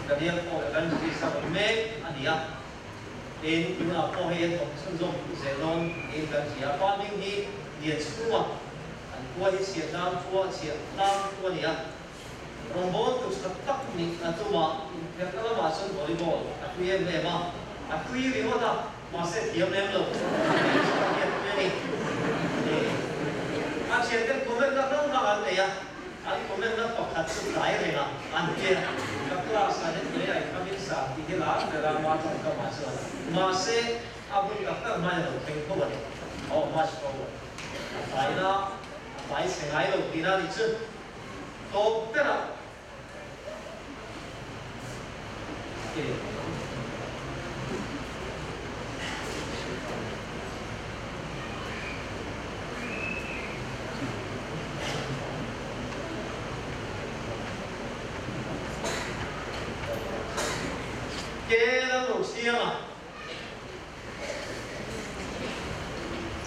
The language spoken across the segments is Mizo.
Daniel pawh evangelist a rawn mek a ni a, tin tunah pawh hei a thawk chhunzawm zel dawn niin kan hria. Pa hming hi Lianchhunga, an khua hi Chhiatlang khua, Chhiahtlang khua a ni a. Rawngbawl tu tha tak nih a tum a, inphelhna lamah chuan volleyball a tui em em a, a tui ringawt a, mahse thiam lem lo tih chu a hriat pui a ni. A thianten comment na hrang hrang an nei a, an comment na pakhat chu tlai reng a, an tia, ka class ah hian tui ai khamin sa tih hi lar ber a ma tawngkamah chuan, mahse a hun tak tak hmain a lo thleng tho a ni. Oh, much forward. A tlaina a tlai chhe ngai lo tihna a nih chu. Tawp ber a ke. Ke lam lo thiang a.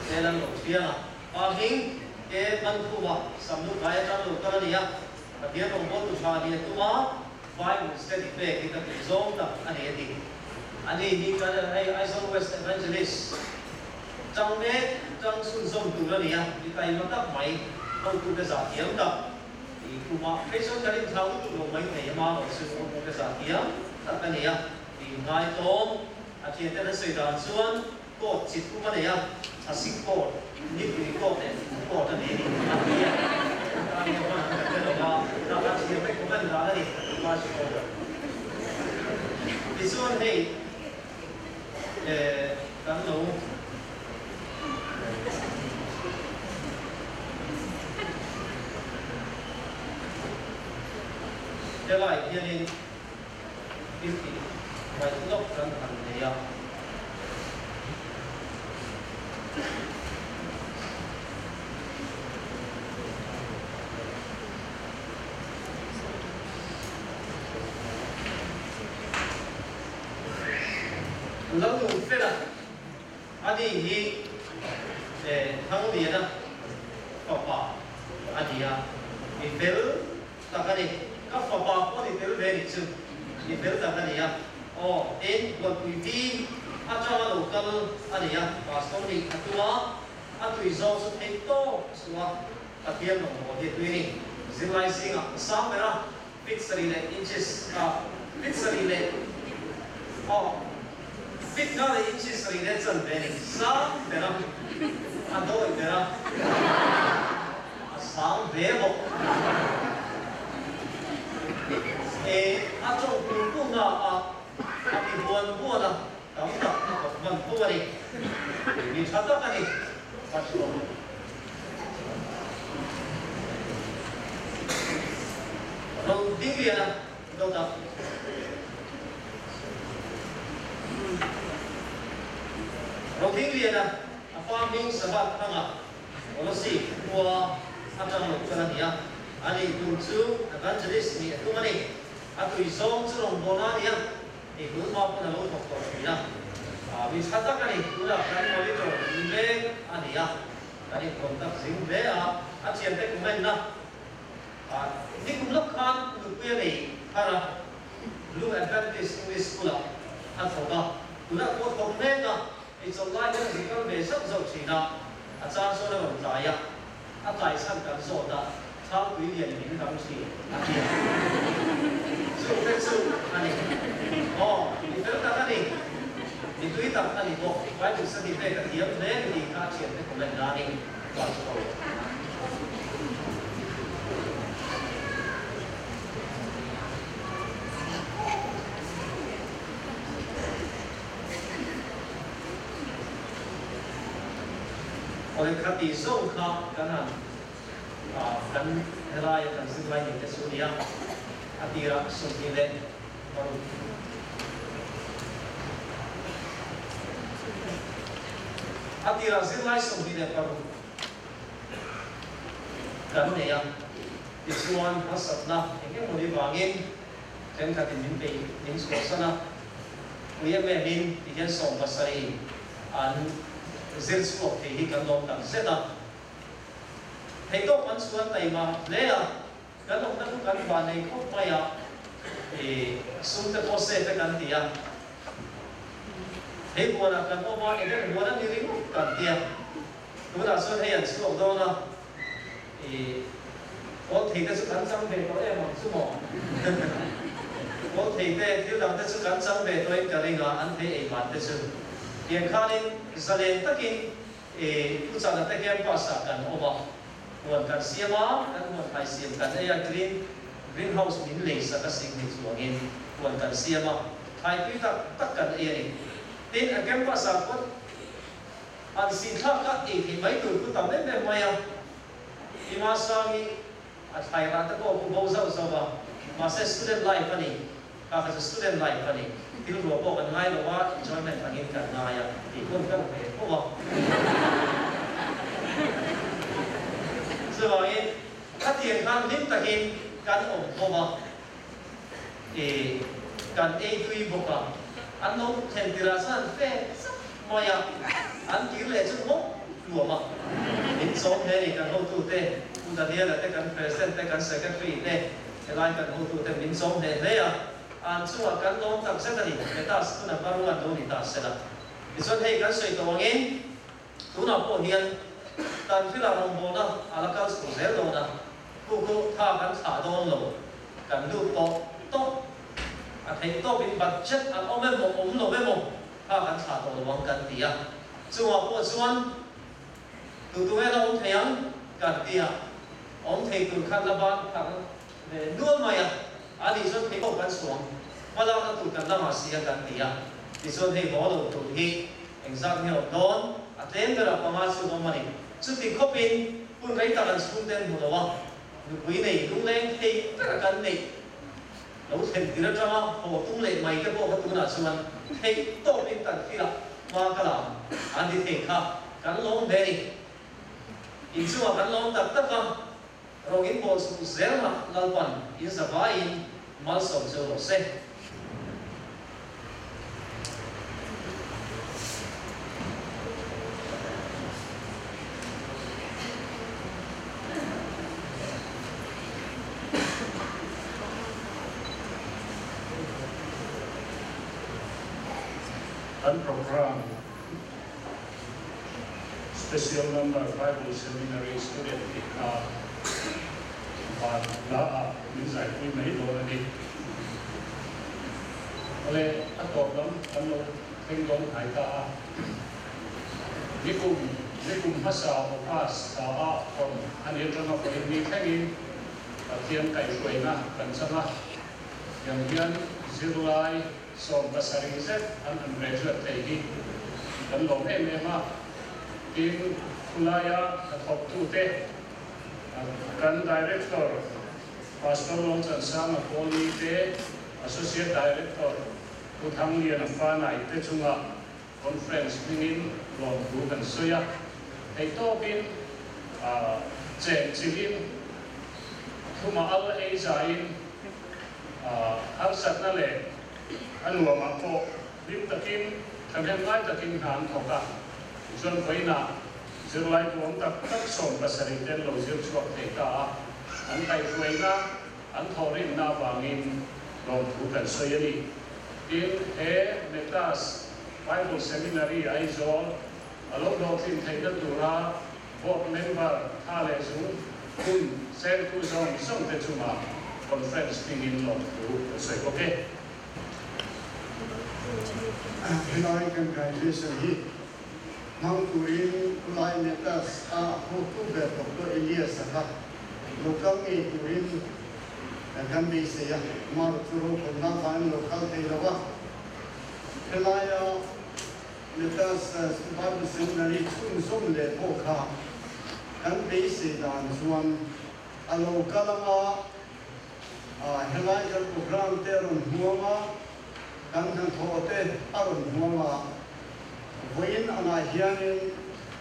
Ke lam lo thiang a. Pa hming ke hman khuma Samlu kai atang lo kal a ni a, Pathian rawngbawltu tha a ni a tum a, Bible study pek hi ka tih zawng tak a ni a ti. A ni hi kan hei Aizawl West Evangelist tang mek tang chhunzawm tur a ni a, mi taima tak mai, hotute zah thiam tak tih khuma phei chuan kan inthlau lutuk lo mai thei ama erawh chu hotute zah thiam tak a ni a, tih ngaitawm a thianten an sawi dan chuan Coat chi thum a nei a, thlasik coat, nipui coat leh fur coat a nei a ni. A ti a, tan hian hman an kan lo va, tak a thiam vek comment dan a ni, March forward. Tichuan hei eh kan lo Helai hianin Thil tih ngaih lawk kan han nei a. Lalnunfela a ni hi Thangliana fapa a ni a, mi fel tak a ni. Ka fapa pawh ni tel ve nih chu ni fel tak a ni a. Aw, tin, Bualpui vi atanga lo kal a ni a, Pastor nih a tum a, a tui zawng chu theih tawk chu a, Pathian rawngbâwl hi a tui a ni. Zirlai zingah a sang ber a, feet sarih leh inches a, feet sarih leh, aw, feet nga leh inches sarih leh chanve a ni. Sang ber a, a dawi ber a. A sang ve bawk. E a tawng pung pung na a, a ti buan buan a, tam tak a thawk hman tho a ni. Mi tha tak a ni, ka hrilh. Rawn ding lian a, dawt a. Rawn ding lian a, a pa hming Sabbath hmanga. Kolossi khua atang lo kal a ni a, a nih tum chu evangelist nih a tum a ni. A tui zawng chu rawngbawlna a ni a, i hnu hma pawn a lo thawk tawh thin a. Mi tha tak a ni, tunah kan monitor ni mek a ni a, kan incontact zing hle a, a thiante comment na nikum lawk khan nupui a nei thar a, Blue Adventist English School ah a thawk a, tunah pawh thawk mek a. I chawlh lai hian zin kal ve zauh zauh thin a, a chang chuan a rawn tlai a, a tlai chhan kan zawt a, thau tui lian min dang thin a ti a. Chu te chu a ni. Aw, mi fel tak a ni. Mi tui tak a ni bawk. Bible study pek a thiam hle ni tih kha a thiante comment danin ka chho. Awle kha tih zawng kha kan han kan helaia kan zirlai nei te chu a ni a, a tirah 26. A tirah zirlai 26 kan nei a, tichuan harsatna eng emaw ni vangin thenkhatin min peih min chhuahsan a. Pui em em in ti hian 70 an zir chhuak thei hi kan lawm tak zet a. Theihtawp an chuan taima hle a, kan awmna chu kan vah nei khawp mai a. I sum te pawh safe e kan ti a, hei huanah kan awm a, Eden huan a ni ringawt kan ti a, tunah chuan hei an chhuak dawn a, i kawl thei te chu kan chang ve tawh em ang chu maw? Kawl thei te, thil dang te chu kan chang ve tawhin ka ring a, an thei ei man te chu. Tiang khanin zalen takin i Pu Chana te campus ah kan awm a, huan kan siam a, kan huan thlai siam kan ei a, green green house min lei sak a sing hei chuangin huan kan siam a, thlai tui tak tak kan ei a ni. Tin, a campus ah pawh an si thlak a ei theih mai tur pu tam em em mai a, Ima Sangi a thlai rah te pawh a pu bo zauh zauh a, mahse student life a ni. Kha kha chu student life a ni. Thil ruah pawh kan ngai lo a, enjoyment angin kan ngai a, tih hun kan ve fo a. Chuvangin khatiang khan hlim takin kan awm ho a, ih kan ei tui bawk a, an lo thlen tirah chuan an fe zak mai a, an kir leh chu ngawt luam a. Min chawm hle a ni kan hotute, Pu Daniela te, kan President te, kan Secretary te, Helai kan hotute min chawm hle hle a, an chungah kan lawm tak zet a ni, Metas tuna hmarung an lo ni ta sela. Tichuan hei kan sawi tawh angin tunah pawh hian tan thila rawngbawlna a la kal chho zel dawn a, khu khu tha kan thlah dawn lo, kan lut tawh tawh a theih tawpin budget a awm emaw awm lo emaw tha kan thlah tawh lo ang kan ti a, chungah pawh chuan Tu tu nge la awm thei ang? Kan ti a, awm thei tur khan la ban thar ve nual mai a, a nih chuan thei pawh kan chhuang, hma lakna tur kan la ngah si a kan ti a, tichuan hei haw lo tur hi engzat nge awm dawn? A tlem berah panga chu awm a ni. Chuti khawpin hun rei tak an chhungten hmu lo a, nupui nei lungleng thei ber kan neih lo thlen tir atanga haw tum leh mai te pawh kha tunah chuan theih tawpin kan thil ah hma ka la an ti thei kha kan lawm hle ni. Inchungah kan lawm tak tak a, rawng in bawl chhuk zel mah Lalpan in zavaiin malsawm chu rawh se. Kan program Special Number Bible Seminary Student tih kha van la ah min zaipui mai dawn a ni. Awle, a tawp lam kan lo thleng dawn hnai ta a. Nikum, nikum hmasa August thla ah hawn a ni atanga vawiin ni thlengin Pathian kaihhruaina kan chang a. Tiang hian zirlai 70 zet an han graduate thei hi kan lawm em em a. Tin, khulaia hnathawktute kan Director Pastor Lawngchansanga Pawlni te, Associate Director Pu Thangliana Fanai te chunga Conference hmingin lawmthu kan sawi a, theihtawpin cheng chilhin thuma al ei zaiin harsatna leh a nuamah pawh hlim takin thahnem ngai takin hna an thawk a, tichuan vawiinah zirlai duang tak tak 70 ten lo zir chhuak thei ta a, an kaihhruaina an thawhrimna avangin lawmthu kan sawi a ni. Tin, he Metas Bible Seminary Aizawl a lo hlawhtlin theihna tura Board member tha leh zung hun sengtu zawng zawng te chungah Conference hmingin lawmthu kan sawi bawk e. Helai kan graduation hi hmang turin Kulai Metas a hotu ber Doctor Elias a kha lo kal ngei turin kan beisei a, Mar chu rokhawmna avangin lo kal thei lo a. Helaia Metas Bible Seminary chhunzawm leh pawh kha kan beisei dan chuan a lo kal anga helai kan program te a rawn hmuam a, kan hnathawh te a rawn hmuam a, vawiin angah hianin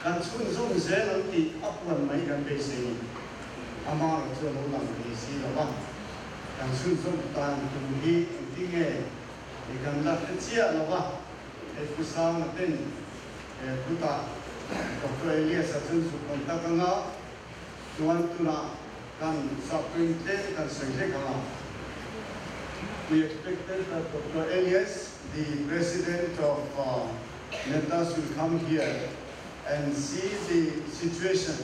kan chhunzawm zel ang tih a puan mai kan beisei ni. Amah erawh chu a lo lang ve si lo va, kan chhunzawm tan tum hi engtin nge i kan la hre chiah lo va, he thu sang ten he khutah Doctor Elias-a chuan zuk awm tak anga chuan tunah kan saprin tlem kan sawi hlek ang a. We expected that Dr. Elias, the president of Metas, will come here and see the situation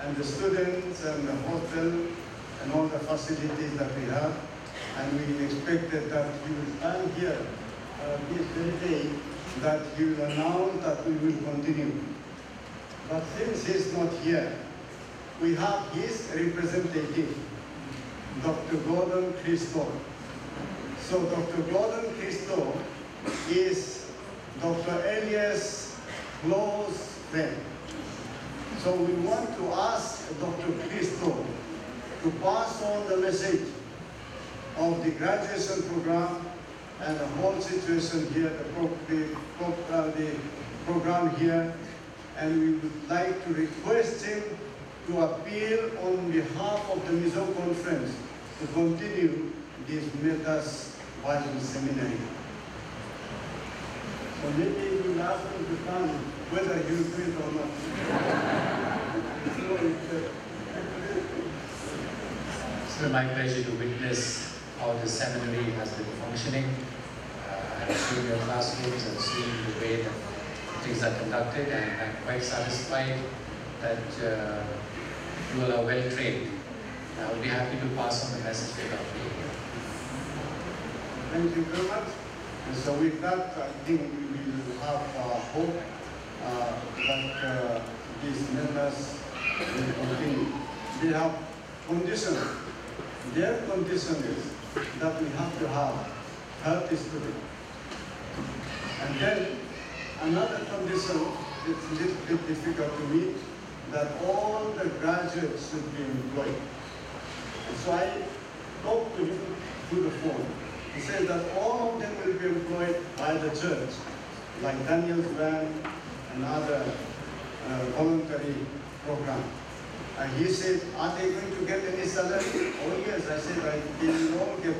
and the students and the hotel and all the facilities that we have. And we expected that he will stand here this very day, that he will announce that we will continue. But since he's not here, we have his representative, Dr. Gordon Christo. So Dr. Gordon Christo is Dr. Elias' close friend. So we want to ask Dr. Christo to pass on the message of the graduation program and the whole situation here, the program here, and we would like to request him to appeal on behalf of the Mizo Conference to continue this Metas Bible Seminary. So maybe we will ask him to come, whether he will do it or not. It's been my pleasure to witness how the seminary has been functioning. I've seen your classrooms and seen the way that things are conducted, and I'm quite satisfied that you all are well trained. I will be happy to pass on the message to Dr. Elias. Thank you very much. And so with that, I think we will have hope that these members will continue. They have condition. Their condition is that we have to have healthy students. And then another condition, it's a little bit difficult to meet, that all the graduates should be employed. And so I talked to him through the phone. He said that all of them will be employed by the church, like Daniel's Band and other voluntary program. And he said, are they going to get any salary? Oh yes, I said, they will all get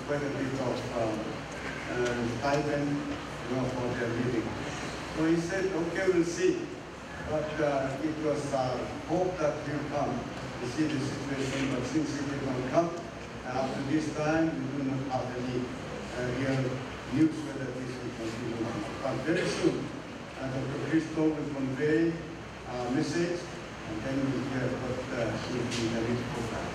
quite a bit of stipend, for their living. So he said, okay, we'll see. But it was our hope that he will come to see the situation, but since he did not come, up to this time, we do not have any real news whether this will continue or not. But very soon, Dr. Christo will convey a message, and then we'll hear what will be the next program.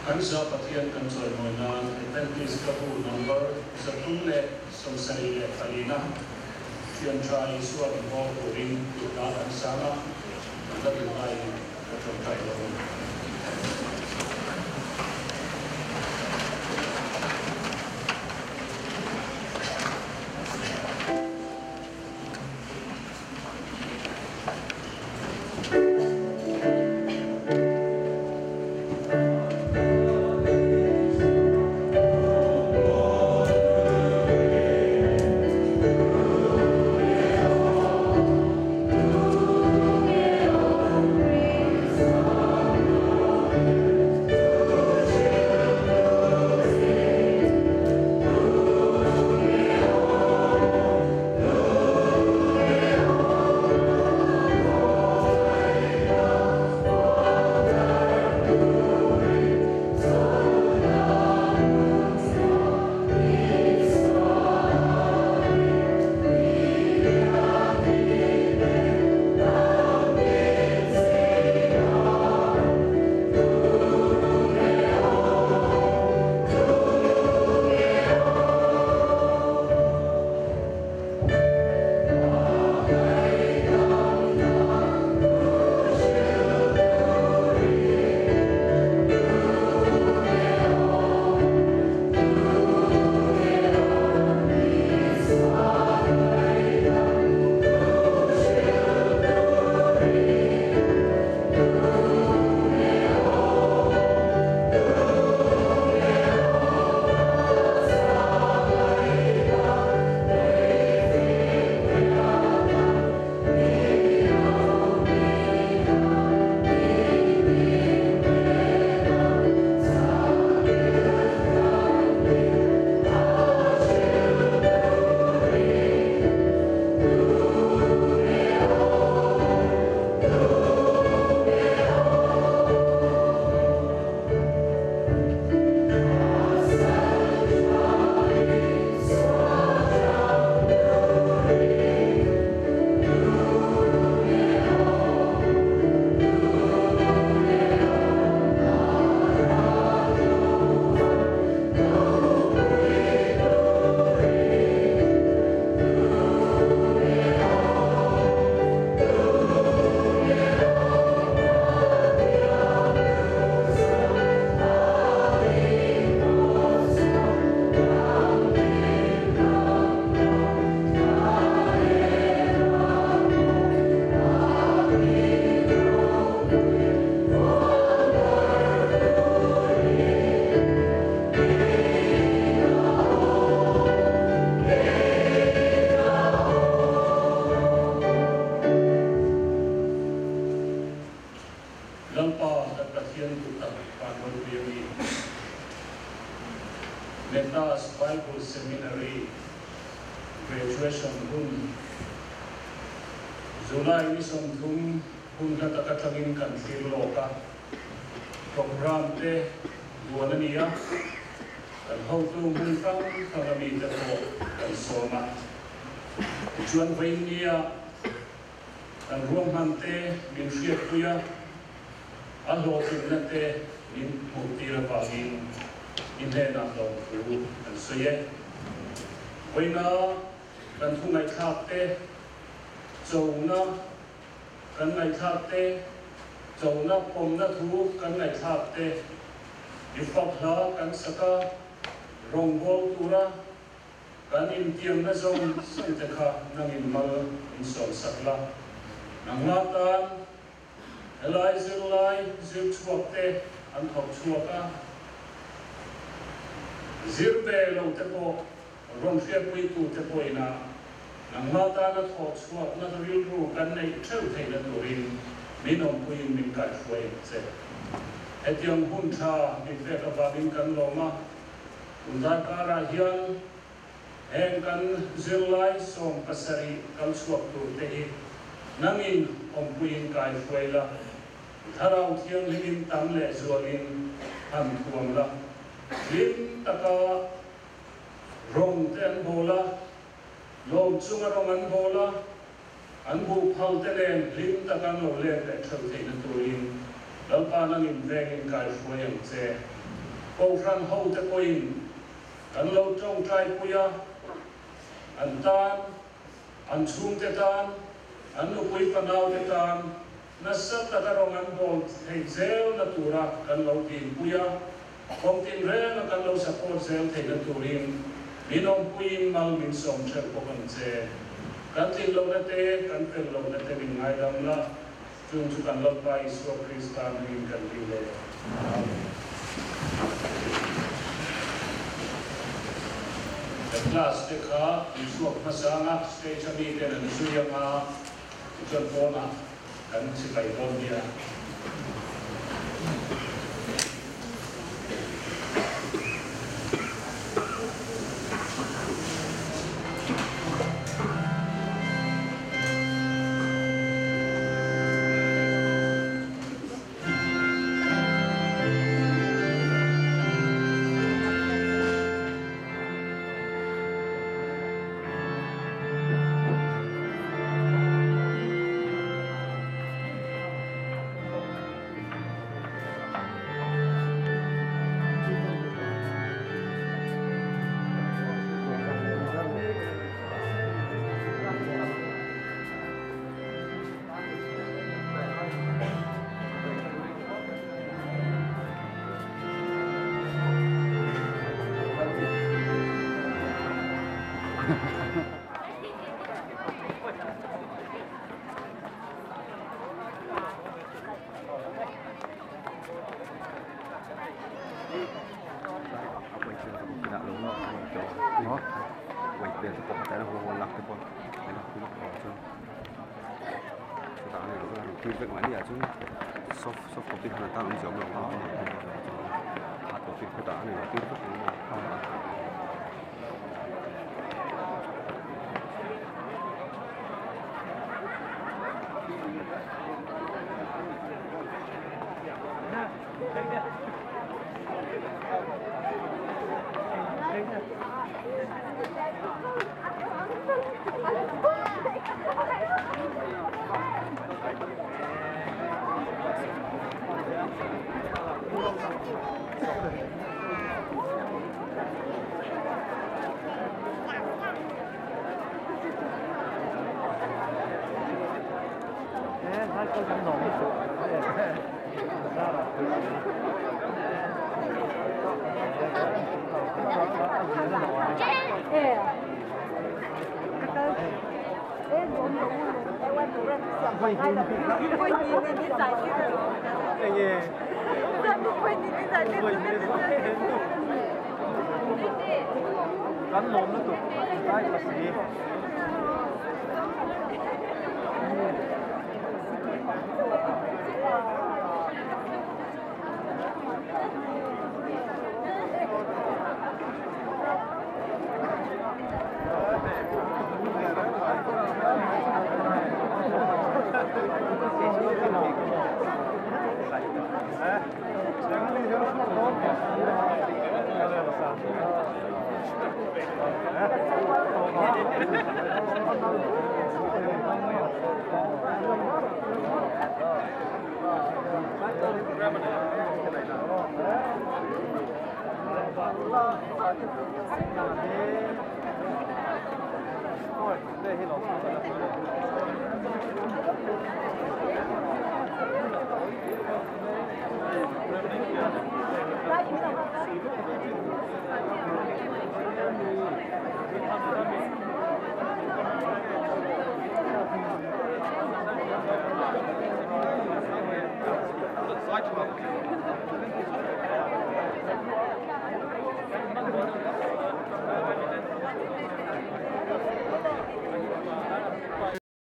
Kan za Pathian kan chawi mawi nan Adventist Hla Bu number zathum leh sawmsarih leh palina Thian tha Isua in hawl turin kutna kan sang a, kan la duh laiin ka tawngtai lo. Lalpa kan Pathian duhtak van ropui a mi. Metas Bible Seminary Graduation hun July ni 30 hun hla tak atangin kan thlir lawk a, programme te duan a ni a, kan hotu hmun hrang hrang a mite pawh kan sawm a. Tichuan vawiinnia kan ruahman te min hriatpui a, a hlawhtlinna te min hmuhtir avangin i hnenah lawmthu kan sawi e. Vawiina kan thu ngaihthlak te, chona kan ngaihthlak te, chona pawmna thu kan ngaihthlak te, i fak hla kan sak a, rawngbâwl tura kan intiamna zawng zawng te kha nangin mal min sawmsak la. Nangmah tan helai zirlai zir chhuak te an thawk chhuak a, zir ve lo te pawh rawn hriatpuitu te pawhin a nangmah tana thawh chhuakna rilru kan neih theuh theihna turin min awmpuiin min kaihruai ang che. Hetiang hun tha min pek avangin kan lawm a, tunlai karah hian heng kan zirlai 17 kal chhuak tur te hi nangin awmpuiin kaihruai la, thlarau thianghlimin tam leh zualin han thuam la, hlim taka rawng te an bawl a, lawm chunga rawng an bawl a, an buh phal te nen hlim taka an lo let leh theuh theihna turin Lalpa nangin vengin kaihruai ang che. Kohhran ho te pawhin kan lo tawngtai pui a, an tan, an chhungte tan, an nupui fanau te tan nasa taka rawng an bawl theih zel na tura kan lo dinpui a, kawng tin renga kan lo support zel theihna turin min awmpuiin mal min sawm theuh bawk ang che. Kan tlin lohna te, kan fel lohna te min ngaidam la, chung chu kan Lalpa Isua Krista hmingin kan dil e. Amen. Kan class te kha an chhuak hmasang a, stage a mi ten an zui anga, tichuan pawnah kan chibai dawn nia.